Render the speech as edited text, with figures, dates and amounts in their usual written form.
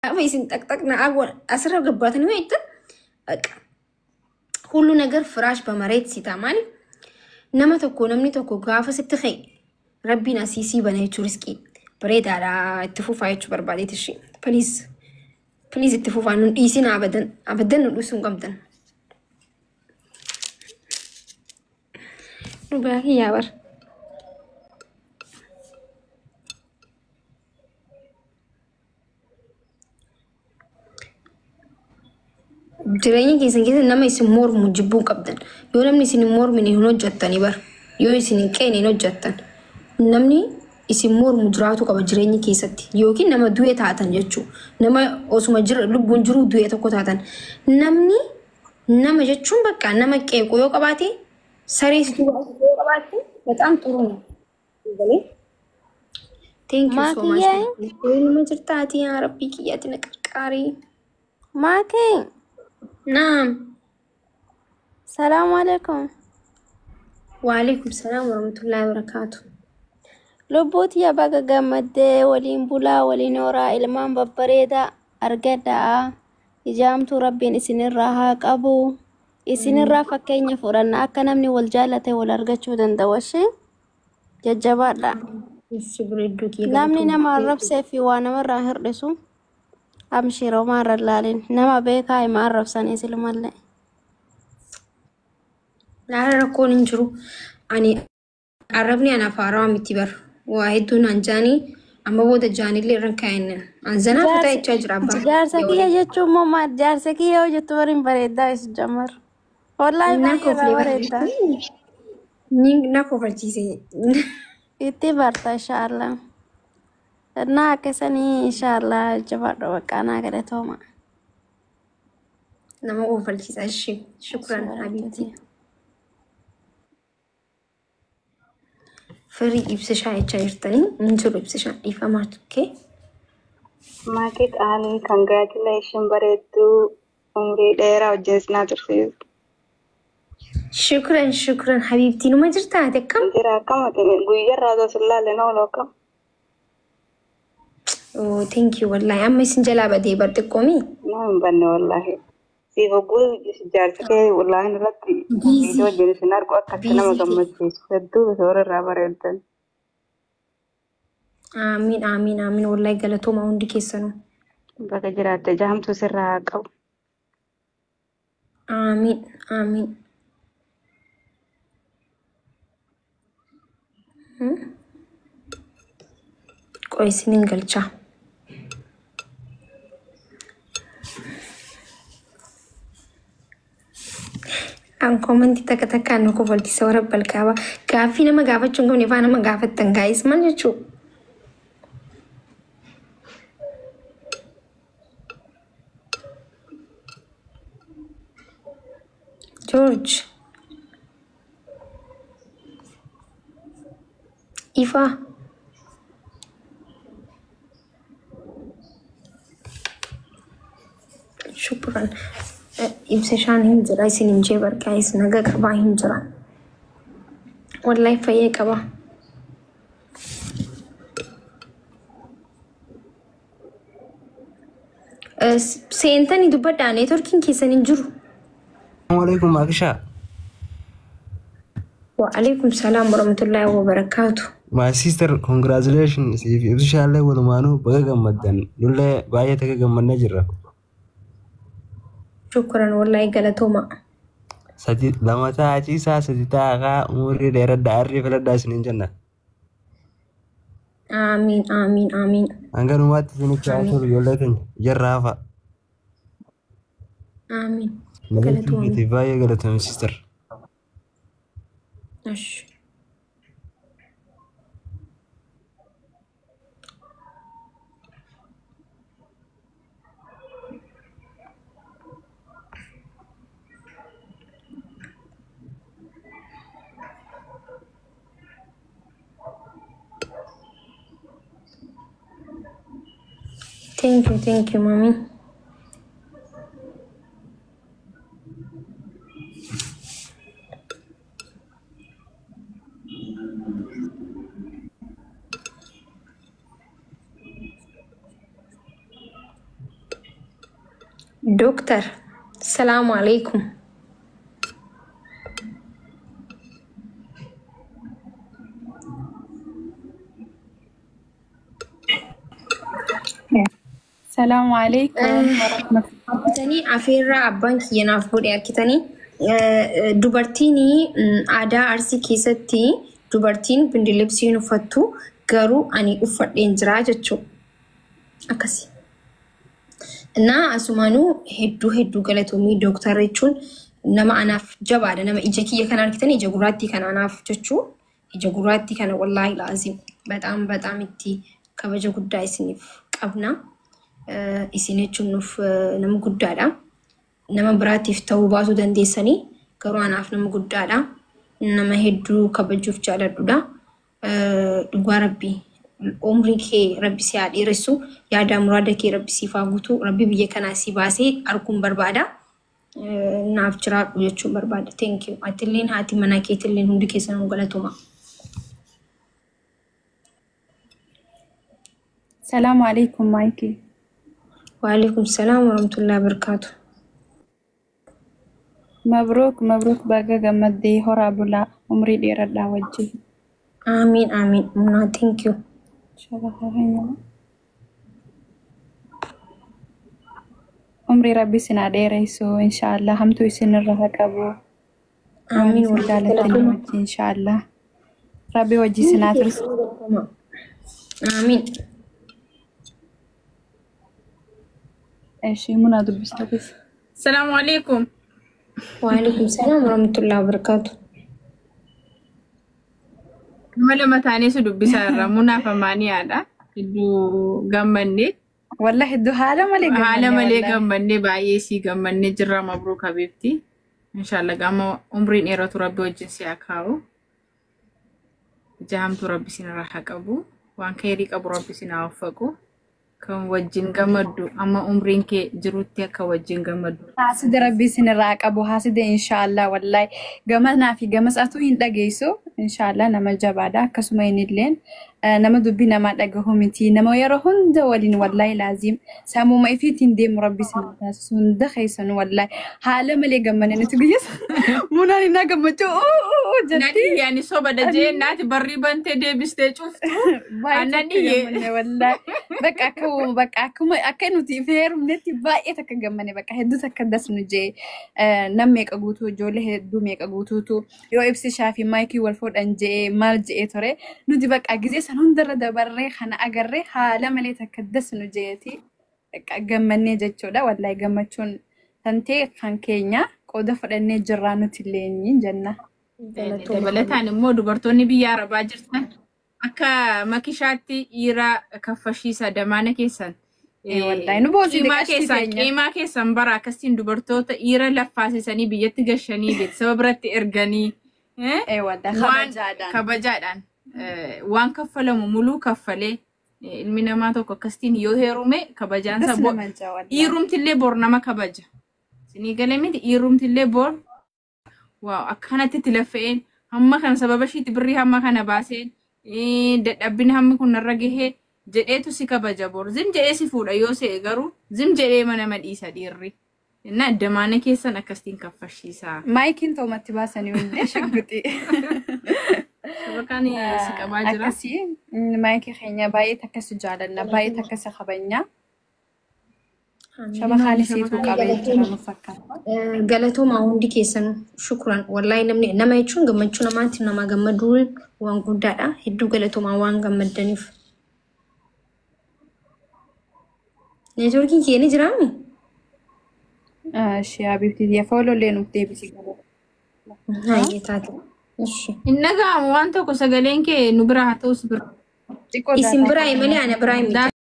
Gaafa isin xaqxaq na asirra gabbaatanii wayittan በቃ ሁሉ ነገር ፍራሽ በመሬት ሲታ maaliif nama tokko namni tokko gaafa sitti ka'e rabbiin asii sii bana jechuu riskii bareedaadha itti fufaa jechuu barbaadeet ishee please please itti fufaa nun dhiisin abadan abadan nu dhiisuu hin qabdan. Dhugaa kiyyaa bara. Jireenya keessan keessa nama isin mormu jibbuu qabdan. Yoo namni isin hin mormine hin hojjettani bara. Yoo isin hin qeene hin hojjettan. Namni isin mormu jiraatu qaba jireenya keessatti. Yookiin nama du'e taatan jechuudha. Nama osuma jira lubbuun jiruu du'e tokko taatan. Namni nama jechuun bakka nama qeequ yoo qabaate saree si yoo qabaatte በጣም ጥሩ ነው። Thank you so much. Maakiyee, Nama jirtaati yaa rabbii kiyyaati na qarqaari. maakii, Naam. salaamu alaikum. Waalaikum salaam warahmatullahi wabarakaatu. Lubbuutiyya baga gammaddee waliin bulaa waliin horaa ilmaan babbareedaa argadhaa. Ijaamtuu rabbiin isinirraa haa qabu. Isinirraa fakkeenya fudhanna akka namni wal jaalate wal argachuu danda'u ishee jajjabaadha. Ibsi bareedduu kiyya Namni galatoomuu. nama arrabsee fi waa namarraa hir'isu amshiroo maarra laalin nama beekaa hima arrabsanii silumallee. Laala rakkoon hin jiru. Ani arrabni anaaf haarawaa miti bara. Waa hedduun an jaanii amma booda jaanillee irra kaa'innan. An zanaa fataa Jaarsa jechaa jira abbaa jaarsa kiyya kiyya waliin. jechuun immoo maal jaarsa kiyya yoo jettu bariin bareeddaa isu jammar. Wallaahi Na baay'ee irraa koflee bara. bareeddaa. Ni na kofalchiise. Itti barta inshaallah. Naa akkasanii inshaallah jabaadhu baqqaa naa galatooma. Nama kofalchiisa ishee. Shukran habiibti. Firii ibsishaa jechaa jirtanii hin jiru ibsishaan dhiifamaa tukkee. Maakii qaalii congratulation bareedduu umrii dheeraa wajjin sinaa tursiisu. Shukran shukran habiibtii numa jirtaate akkam? Jira akkam ati guyyarraa osoo sin laalle na oolu akkam. Oh, thank you wallahi amma isin jalaa badee bar xiqqoomii. Na hin banne wallaahi. Siif hogguu jaarsa kee wallaahi irratti Biizii viidiyoo wajjin isin argu akka itti nama biizii ta'e. gammachiisu hedduu toora irraa bareeddan. Amiin amiin amiin wallahi galatooma hundi keessanuu. Baga jiraatte jaamtuu sirraa haa qabu. Amiin amiin. Qoy isinin galchaa. An koomantii takka takkaan nu kofalchiisa warra balqaaba. Gaaffii nama gaafachuu hin qabne faa nama gaafattan gaa'is maal jechuu? George Ifaa shukran. Ibsishaan hin jira isin hin jee barqaa'is naga qabaa hin jira. Wallahi fayyee qaba. Seentanii dubbadhaa neetworkiin keessan hin jiru. Assalamu Akisha. Wa'alaikum salaam warahmatullahi wabarakaatu. My sister, congratulations. Siif ibsishaallee walumaanuu baga gammaddan. Nullee baay'ee takka gammannee jirra. Shukran wallahi galatooma. Sadi lama ta'a ciisaa sadi ta'a kaa umurii dheeradhaa arrii filadhaa isiniin jenna. Amiin amiin amiin. Hanga dhumaatti isinitti haa Amiin tolu ijoollee keenya jarra hafa. amiin. Nageenya Galatoomi. keetiif baay'ee galatoomi sister. Ash. Thank you, mommy. Dooktar, salaamu alaikum. Salaamu alaikum warahmatullahi. Arkitanii afeerraa abbaan kiyya naaf godhe arkitanii dubartiin aadaa Arsii keessatti dubartiin bindilibsii hin uffattu, garuu ani uffadheen jira jechuudha. Akkasi. Naa asumaanuu hedduu hedduu galatoomii dooktara jechuun nama anaaf jabaadha. Nama ija kiyya kana argitan, ija gurraattii kana anaaf jechuu, ija gurraattii kana wallaahi laazim በጣም በጣም itti kabaja guddaa isiniif qabna. Isin jechuun nuuf nama guddaadha. Nama biraatiif ta'uu baasuu dandeessanii, garuu anaaf nama guddaadha. Nama hedduu kabajuuf jaaladhudha. Dhugaa Rabbii umrii kee Rabbi si haa dheeressu, yaada muraada kee Rabbi siif haa guutu, Rabbi biyya kanaa si baasee arguun barbaada. Naaf jiraadhu jechuun barbaada. Thank you. Atilleen haati manaa keetilleen hundi keessanuu galatuma. Salaamu alaikum Maayikii. Waalaikum salaam warahmatullahi wabarakatuh. Mabruuk mabruuk, baga gammaddee, horaa bulaa, umrii dheeradhaa wajjin. Amiin amiin. Munaa, thank you. Inshallah. Umrii Rabbi isin haa dheeressu inshaallah, hamtuu isin irra haa qabu. Waan Amiin isin wallaahi jaalatanii galatuma. wajjin inshaallah. Rabbi wajji isin haa Hundi tursu. keessanuu galatuma. Amiin. Ishee munaa dubbistafis. Salaamu alaikum. Waalaikum salaam warahmatullahi wabarakatuh. Nama lama taanee si dubbisaa irra munaaf amaaniyaadha. Hedduu gammannee. Wallahi hedduu haala malee Haala gammanne malee wallahi. Gammannee, baay'ee sii gammannee jirra. Mabruuk habiibti. Inshaallah gama umriin dheeratu Rabbi wajjin si haa kaa'u. Ija hamtuu Rabbi isin irraa haa qabu. Waan khayrii qabu Rabbi isin haa uffaqu. Kan wajjin gammaddu amma umriin kee jirutti akka wajjin gammaddu. Haasida Rabbi isin irraa qabu, haasida inshaallah. Wallahi gamanaa fi gamas atuu hin dhageessu inshaallah, nama jabaadha. Akkasuma innilleen nama dubbii namaa dhagahu miti, nama yeroo hunda waliin wallahi laaziim sammuma ifiitiin deemu Rabbi isin haa taasisu hunda keessanuu. Wallahi haala malee gammanne nuti guyya munaan innaa gammachuu Nan jetti. iyyaani soba dajee naati barrii bantee deebistee cuftu. Baay'ee Annan takka iyyee. gammanne wallahi, bakka akka bakka akkuma akka nuti heerumnetti baay'ee takka gammanne, bakka hedduu takka das nu jee nam meeqa guutuu, ijoollee hedduu meeqa guutuutu yoo ibsishaa fi maayikii wal fuudhan jee maal jee ture. Nuti bakka gizee san hundarra dabarree kana agarree haala malee takka das nu jeeti bakka gammannee jechuudha. Wallahi gammachuun tantee kan keenya qooda fudhannee jirraa nuti illee jenna. Galatuma. Dabalataan immoo dubartoonni biyya Arabaa jirtan akka makishaatti dhiira kaffashiisa damaana keessan. Wallahi nu boosite Qiimaa qashtii keessan teenya. Qiimaa keessan bara akkasiin dubartoota dhiira laffaasisanii biyyatti gashanii beeksisa biratti erganii Wallahi waan kabajaadhaan. Kabajaadhaan waan kaffalamu muluu kaffalee ilmi namaa tokko akkasitiin yoo heerume kabajaansa Das nama jaa wallahi. Dhiirumtillee bor nama kabaja. Isinii galee miti? Dhiirumtillee bor waaw akkanatti itti laffa'een hamma kana sababa ishiitti birrii hamma kana baaseen dadhabbina hammi kun narra gahee jedheetu si kabaja bor. Zim jedhee si fuudha yoo se'e, garuu zim jedhee mana madhiisa dhiirri. Innaa damaana keessan akkasitiin kaffashiisaa. Maayikiin toomatti baasanii hundee shagguxi. Shabakaan si qabaa jira. Akkasii maayikii keenya baay'ee takkasi jaalanna, baay'ee takkasi kabajna. Shabakaan isiituu qabee jira nu fakkaata. Galatoomaa hundi keessan, shukran. Wallahi namni nama jechuun gammachuu namaatti nama gammaduun waan guddaadha. Hedduu galatoomaa waan gammaddaniif. Neetwoorkiin kiyya ni jiraami? Ishee habiibti foolollee nuuf deebisi. Hayyee taate. Ishi. Hin dhaga'amu waan tokko, sagaleen kee nu bira haa ta'us bira. Xiqqoo Isin daataa biraa malee ana biraa miti.